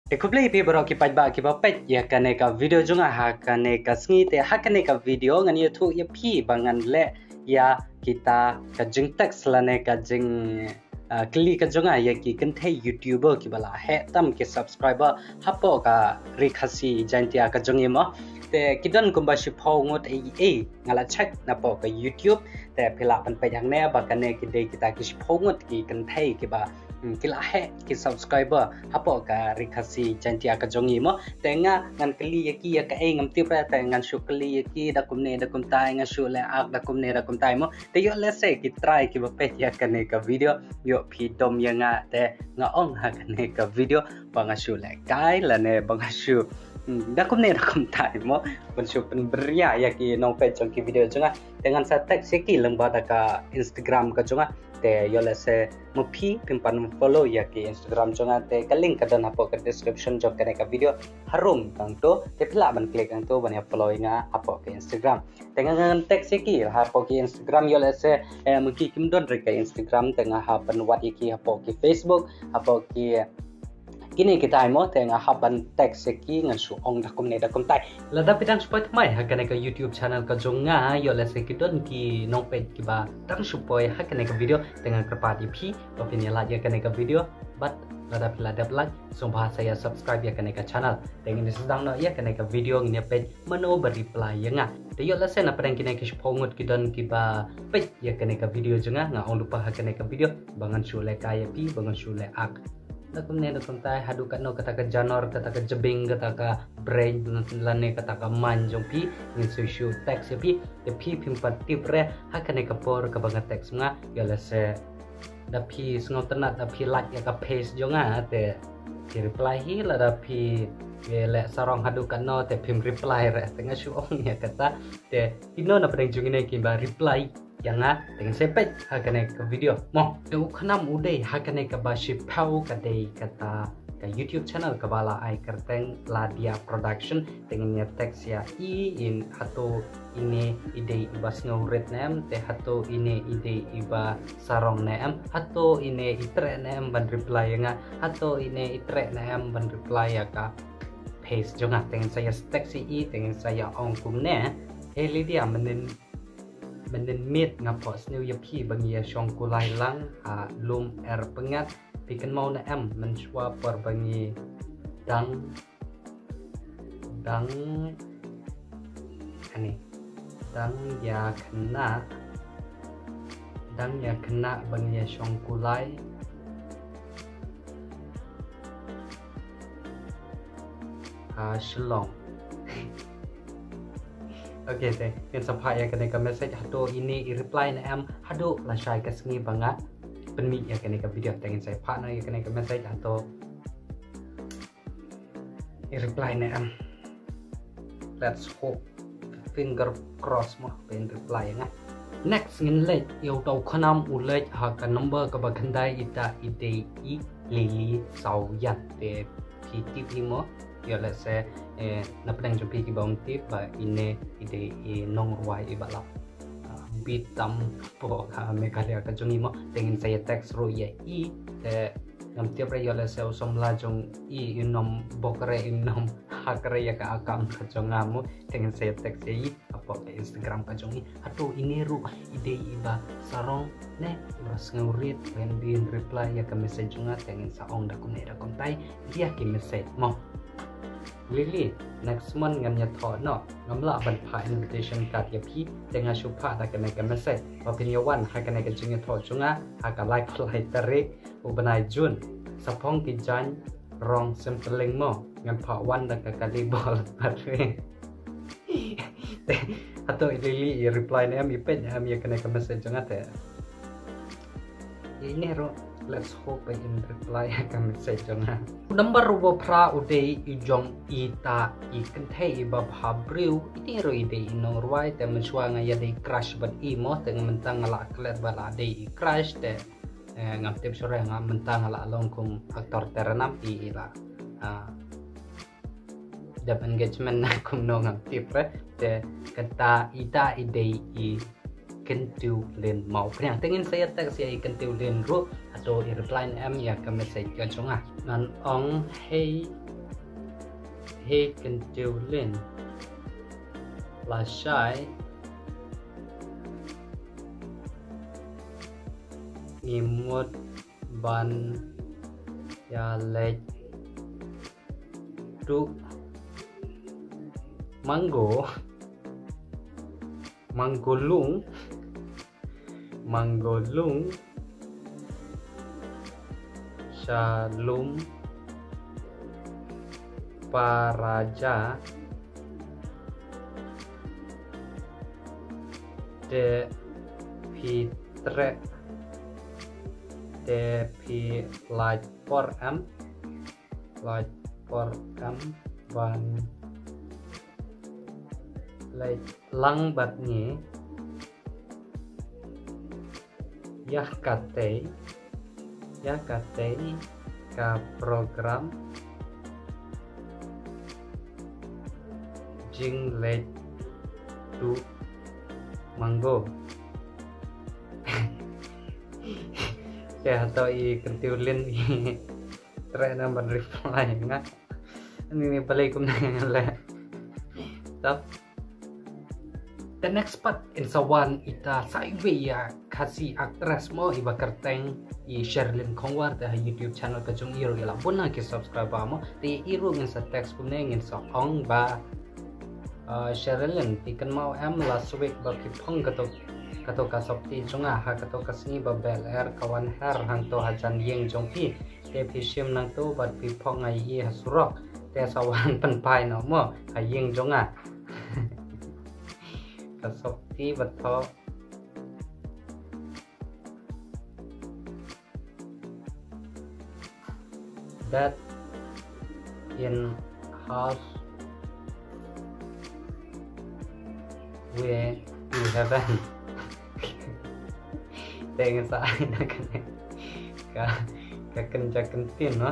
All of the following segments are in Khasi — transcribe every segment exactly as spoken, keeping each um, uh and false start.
Te khublei phi baroh ki paidbah kiba peit ïa kane ka video jong nga ha kane ka sngi. Te ha kane ka video ngan ïathuh ïa phi ba ngan leh ïa kita ka jingtext lane ka jing, ah, kylli ka jong nga ïa ki kynthei YouTuber kiba la heh tam ki subscriber hapoh ka Ri Khasi Jaintia ka jong ngi mo. Te ki don kumba shiphew ngut ei ei nga la check napoh ka YouTube. Te phi lah ban peit hangne ba kane ki dei kita ki shiphew ngut ki kynthei kiba, hmm, ki la heh ki subscriber hapoh ka Ri Khasi Jaintia ka jong ngi mo. Te nga ngan kylli ïa ki ïa kaei ngam tip re, te ngan shu kylli ïa ki da kumne da kumtai, ngan shu leh ak da kumne da kumtai mo. Te ïoh lehse ki trai kiba peit ïa kane ka video ïoh phi dom ïa nga, te nga ong ha kane ka video ba nga shu lehkai lane ba nga shu, hmm, da kumne da kumtai mo, ban shu pynbria ïa ki nongpeit jong ki video jong nga. Te ngan sa text ïa ki lyngba da ka Instagram ka jong nga. Te ïoh lehse mo phi phim pat follow ïa ki Instagram jong nga, te ka link ka don hapoh ka description jong kane ka video. Harum hangto, te phi lah ban click hangto ban ïa follow ïa nga hapoh ka Instagram. Te ngan text ïa ki hapoh ki Instagram, ïoh lehse, eh, mo ki kim don re ka Instagram, te nga hap ban wad ïa ki hapoh ki Facebook, hapoh ki kine kitai mo, te nga hap ban text ïa ki ngan shu ong da kumne da kumtai. Lada phi dang shu poi thymmai ha kane ka YouTube channel ka jong nga, ïoh lehse ki don ki nongpeit kiba dang shu poi ha kane ka video, te nga kyrpad ïa phi ba phin ïa like ïa kane ka video. Bad lada phi la dep like, sngewbha sa ïa subscribe ïa kane ka channel. Te ngin ïa sdang noh ïa kane ka video, ngin ïa peit mano ba reply ïa nga. Te ïoh lehse na pdeng kine ki shiphew ngut ki don kiba peit ïa kane ka video jong nga, nga ong lypa ha kane ka video ba ngan shu lehkai ïa phi, ba ngan shu leh ak da kumne da kumtai, haduh katno kata ka janor, kata ka jabieng, kata ka brain lane kata ka mind jong phi, ngin shu shu text ïa phi. Te phi phim pat tip re ha kane ka por kaba nga text nga, ïoh lehse da phi sngewtynnat, da phi like ïa ka page jong nga, te phi reply hi, lada phi, eh, leh sarong haduh katno te phim reply re, te nga shu ong ïa kata. Te kino na pdeng jong kine kiba reply ïa nga, te ngin sa peit ha kane ka video mo. Te u khnam u dei ha kane kaba shiphew ka dei kata ka YouTube channel kaba la ai kyrteng Ladia Production. Te ngin ïa text ïa i, in hato ine i dei iba sngewrit ne em, te hato ine i dei iba sarong ne em, hato ine i treh ne em ban reply ïa nga, hato ine i treh ne em ban reply ïa ka page jong nga. Te ngin sa ïa text ïa i, te ngin sa ïa ong kumne: Hey Lydia, mynnin mynnin miet nga phohsniew ïa phi ba ngi ïa shong kulai lang ha lum er pyngngad. Phi kynmaw ne em mynshuwa por ba ngi dang, dang, ani, dang ïa khynnah, dang ïa khynnah ba ngi ïa shong kulai ha Shillong. Okay, te ngin sa phah ïa kane ka message, hato ine i reply ne em haduh lashai ka sngi ba nga pynmih ïa kane ka video. Te ngin sa phah noh ïa kane ka message, hato i reply ne em. Let's hope, finger cross mo, ba in reply ïa nga. Next ngin leit ïa uta u khnam u leit ha ka number kaba khyndai, ita i dei i Lily Sawian. Te phi tip hi mo, ïoh lehse, eh, na pdeng jong phi kiba ym tip ba ine i dei i nongrwai iba la, ah, beat tam hapoh ka Meghalaya ka jong ngi mo. Te ngin sa ïa text ruh ïa i, te ngam tip re ïoh lehse u samla jong i un ym bok re, un ym hack re ïa ka account ka jong nga mo. Te ngin sa ïa text ïa i hapoh ka Instagram ka jong i, hato ine ruh i dei iba sarong ne iba sngewrit, ba in reply ïa ka message jong nga. Te ngin sa ong da kumne da kumtai ïa ki message mo. Lily, next month ngan ïathoh noh, ngam lah ban phah invitation card ïa phi, te nga shu phah da kane ka message ba phin ïa wan ha kane ka jingïathoh jong nga ha ka laiphew lai tarik u bnai June. Sa phong ki jaiñ rong Simpling mo, ngan phah wan da ka kali bol. Hato i Lily i reply ne em, i peit ne em ïa kane ka message jong nga te. Ine ruh, let's hope ba in reply ïa ka message jong nga. Number uba phra u dei i jong ita i kynthei iba bha briew, ine ruh i dei i nongrwai, te mynshuwa nga ïa dei crush bad i mo, te mynta nga la klet ba la dei i crush te. Eh, ngam tip shuh re, nga mynta nga la long kum actor te re nam i, i la, ah, dep engagement na kumno ngam tip re. Te kata ita i dei i Kyntiewlin Mawphniang. Te ngin sa ïa text ïa i Kyntiewlin ruh, hato i reply ne em ïa ka message ka jong nga. Ngan ong, hey Hei Kyntiew Lin, lashai ngi mut ban ïaleit duh mango, mango lung, mango lung sha lum Paraja. Te phi treh, te phi lait por em, lait por em ban leit lang bad ngi. Ïa katei, ïa katei ka program jingleit duh mango. Te hato i Kyntiew Lin i treh na ban reply nga. Ani ni balei kumne leh. Tap. The next part in sa wan ita sa iwei ïa Khasi actress mo, iba kyrteng i Sherlyn Khongwar, te ha YouTube channel ka jong i ruh ïa la bun na ki subscriber mo. Te i ruh ngin sa text kumne, ngin sa ong ba, uh, Sherlyn, phi kynmaw em last week ba phi phong kato, kato ka sopti jong nga ha kato ka sngi ba Bel Air ka wan her hangto hajan ïing jong phi. Te phi shim nangto bad phi phong ïa i ha surok. Te sa wan pynphai noh mo ha ïing jong nga. Ka sopti ba thoh. That in house we to heaven. Te ngin sa ai na kane ka, ka kynja kyntien mo.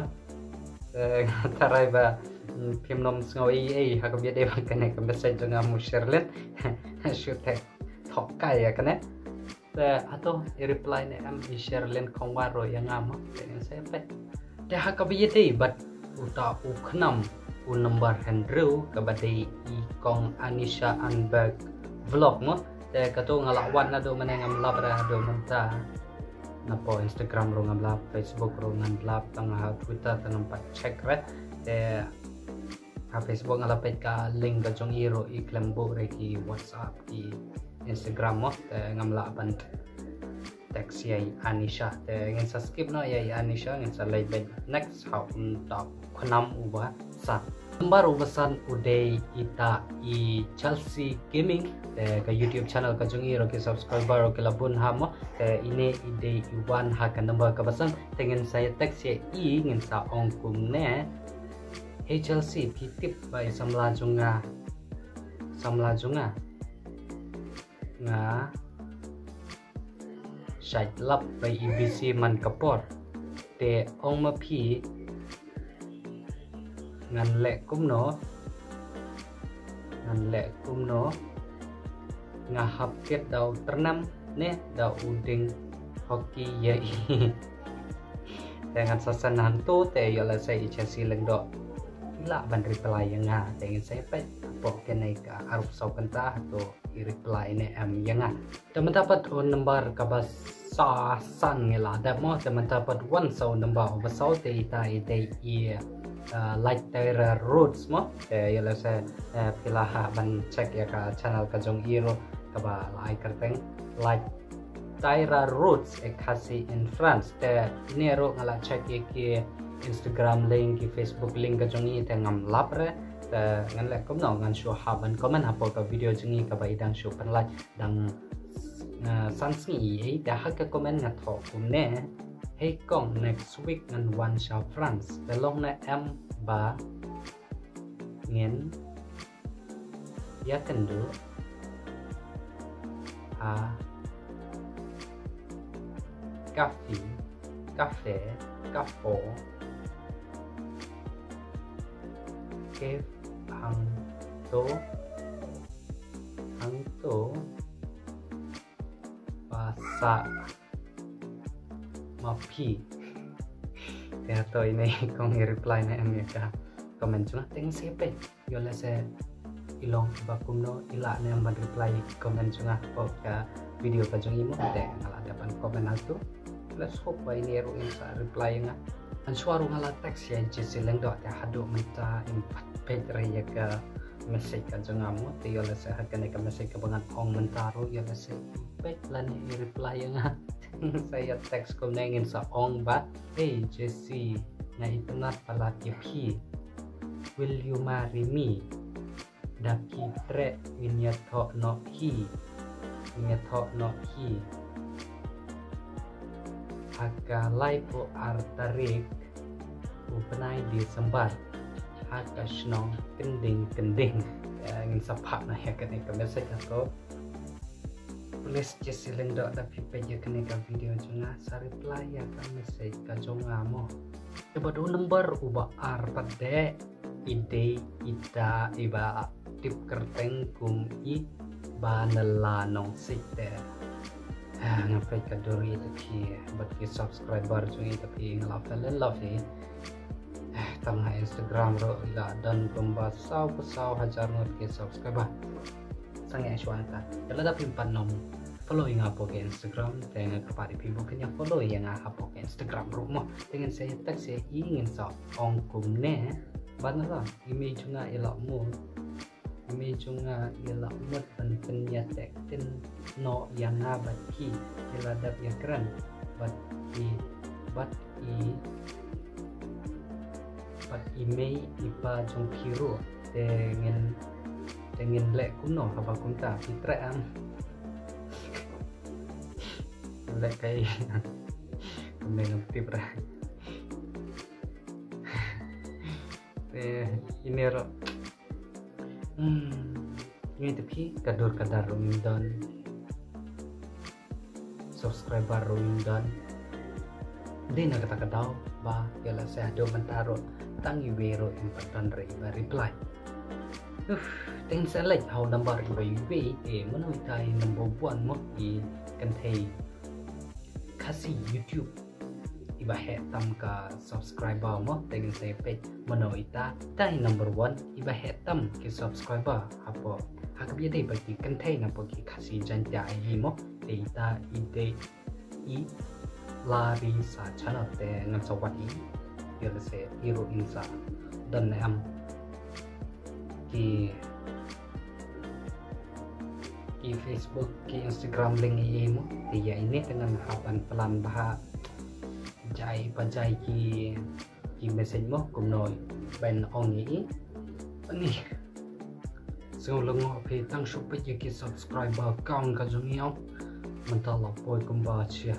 Te nga tharai ba, mm, phim nym sngew ei ei ha kaba ïadei bad kane ka message jong nga mo Sherlyn. Shu te thok kai ïa kane. Te hato i reply ne em i Sherlyn Khongwar ruh ïa nga mo, te ngin sa ïa peit. Te ha kaba ïadei bad uta u khnam u number hynriew kaba dei i kong Anisha Anberg Vlog mo. Te kato nga la wad naduh mynne, ngam lap re haduh mynta. Napoh Instagram ruh ngam lap, Facebook ruh ngam lap, tang ha Twitter te ngam pat check re. Te ha Facebook nga la peit ka link ka jong i ruh, i khlem buh re ki WhatsApp, ki Instagram mo, te ngam lah ban text ïa i Anisha. Te ngin sa skip noh ïa i Anisha, ngin sa leit beit next ha uta u khnam uba san. Number uba san u dei ita i Chelsea Gaming. Te ka YouTube channel ka jong i ruh ki subscriber ruh ki la bun ha mo. Te ine i dei i wan ha ka number kaba san. Te ngin sa ïa text ïa i, ngin sa ong kumne. Hei Chelsea, phi tip ba i samla jong nga, samla jong nga, nga shait lap ba i busy man ka por. Te ong ma phi ngan leh kumno, ngan leh kumno, nga hap kit da u tyrnem ne da u dieng hockey ïa i. Te ngan sa send hangto, te ïoh lehse i Chelsea Lyngdoh i lah ban reply ïa nga, te ngin sa ïa peit hapoh kane ka arphew saw kynta hato i reply ne em ïa nga. Te mynta pat u number kaba sa san ngi la dep mo, te mynta pat wan sa u number uba saw, te ita i dei i, uh, Light Tyra Roots mo. Te ïoh lehse, eh, phi lah ban check ïa ka channel ka jong i ruh kaba la ai kyrteng Light Tyra Roots, a Khasi in France. Te ine ruh nga la check ïa ki Instagram link, ki Facebook link ka jong i, te ngam lap re. Te ngan leh kumno, ngan shu hap ban comment hapoh ka video jong i kaba i dang shu pynlait, dang, eh, san sngi ei, te ha ka comment nga thoh kumne. Hei kong, next week ngan wan sha France. Te long ne em ba ngin ïakynduh ha cafe, cafe, cafe, cafe hangto, hangto ba sah ma phi. Te hato ine i kong i reply ne em ïa ka. comment jong nga, te ngin sa ïa peit ïoh lehse i long ba kumno, i lah ne em ban reply comment jong nga hapoh ka video ka jong i mo. Te nga la dep ban comment hangto, let's hope ba ine ruh in sa reply ïa nga. Mynshuwa ruh nga la text ïa Jesse Lyngdoh, te haduh mynta im pat peit re ïa ka message ka jong nga mo. Te ïoh lehse ha kane ka message kaba ngan ong mynta ruh ïoh lehse i peit lane i reply ïa nga. Sa ïa text kumne, ngin sa ong ba, "Hey Jesse, nga itynnad palat ïa phi. Will you marry me? Da phi treh ngin ïathoh noh hi. Ngin ïathoh noh hi ha ka laiphew ar tarik u bnai December ha ka shnong Kynding Kynding." Eh, ngin sa phah noh ïa kane ka message hangto. Please Jesse Lyngdoh, da phi peit ïa kane ka video jong nga, sa reply ïa ka message ka jong nga mo. Te bad u number uba ar pat de, i dei ita iba tip kyrteng kum i Banela Nongsih te. Ah, nga peit ka duri ita phi bad ki subscriber jong ita phi, nga la fall in love ïa i. Eh, tang ha Instagram ruh i la don kumba saw phew saw hajar ngut ki subscriber. Sa ngin ïa shuwa ta. Te lada phim pat nym follow ïa nga hapoh ka Instagram, te nga kyrpad ïa phi ba phin ïa follow ïa nga hapoh ka Instagram ruh mo. Te ngin sa ïa text ïa i, ngin sa ong kumne ba, Banela, i mei jong nga i la mut. I mei jong nga i la mut ban pynïateh ktien noh ïa nga bad phi. I la dep ïakren bad i, bad i, bad i mei i pa jong phi ruh. Te ngin, te ngin leh kumno haba kumta, phi treh em? Leh kai. Kumne ngam tip ra. Te ine ruh, hmm, ngi te phi, ka dur ka dar ruh ngim don, subscriber ruh ngim don. Dei na kata ka daw ba ïoh lehse haduh mynta ruh tang iwei ruh im pat don re iba reply. Uff, te ngin sa leit ha u number iba iwei, te mano ita i number one mo, i kynthei Khasi YouTube iba heh tam ka subscriber mo. Te ngin sa ïa peit mano ita, ita i number one iba heh tam ki subscriber hapoh, ha kaba ïadei bad ki kynthei napoh ki Khasi Jaiñtia hi mo. Te ita i dei i Larissa Channel, te ngan sa wad ïa i, ïoh lehse i ruh in sa don ne em ki, ki Facebook, ki Instagram link ïa i mo. Te ïa ine te ngan hap ban plan bha jai pa jai ki, ki message mo, kumno ban ong ïa i. Ani. Sngewlyngngoh phi, tang shu peit ïa ki subscriber count ka jong i ong, mynta la poi kumba shi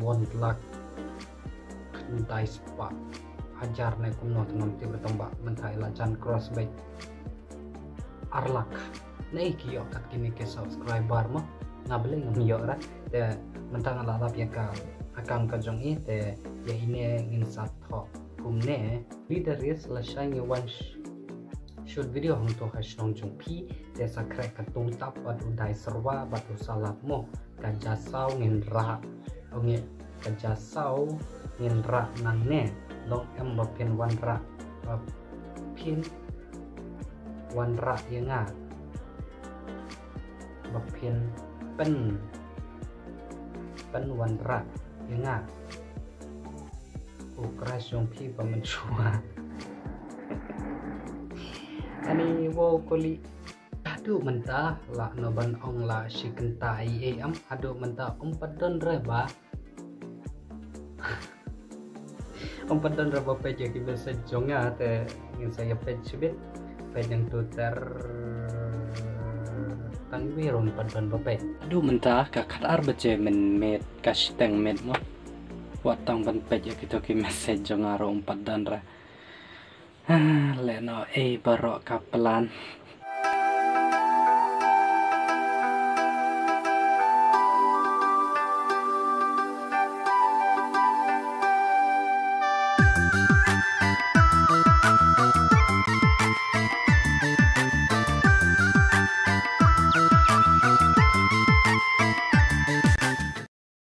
wan lak khyndai spah hajar ne kumno te ngam tip re, tang ba mynta i la jan cross beit ar lak. Ne ki ïoh kat kine ki subscriber mo, nga balei ngam ïoh re. Te mynta nga la lap ïa ka account ka jong i, te ïa ine ngin sa thoh kumne. Leader is lashai ngi wan sh-, shoot video hangto ha shnong jong phi, te sa khreh ka tungtap bad u dai serwa bad u salad mo. Ka jasaw ngin rah, ong, ka jasaw ngin rah nangne. Long em ba phin wanrah, ba phin wanrah ïa nga, ba phin pyn, pynwanrah ïa nga. U crush jong phi ba mynshuwa. Ani wow kuli. Haduh mynta lah no ban ong la shi kynta ei ei em, haduh mynta um pat don re ba, um pat don re ba peit ïa ki message jong nga, te ngin sa ïa peit shibit. Peit nangto ter, tang iwei ruh um pat don ba peit. Haduh mynta ka khatar baje mynmiet, ka shiteng miet mo, wat tang ban peit ïa kito ki message jong nga ruh um pat don re. Ah, lehno ei baroh ka plan.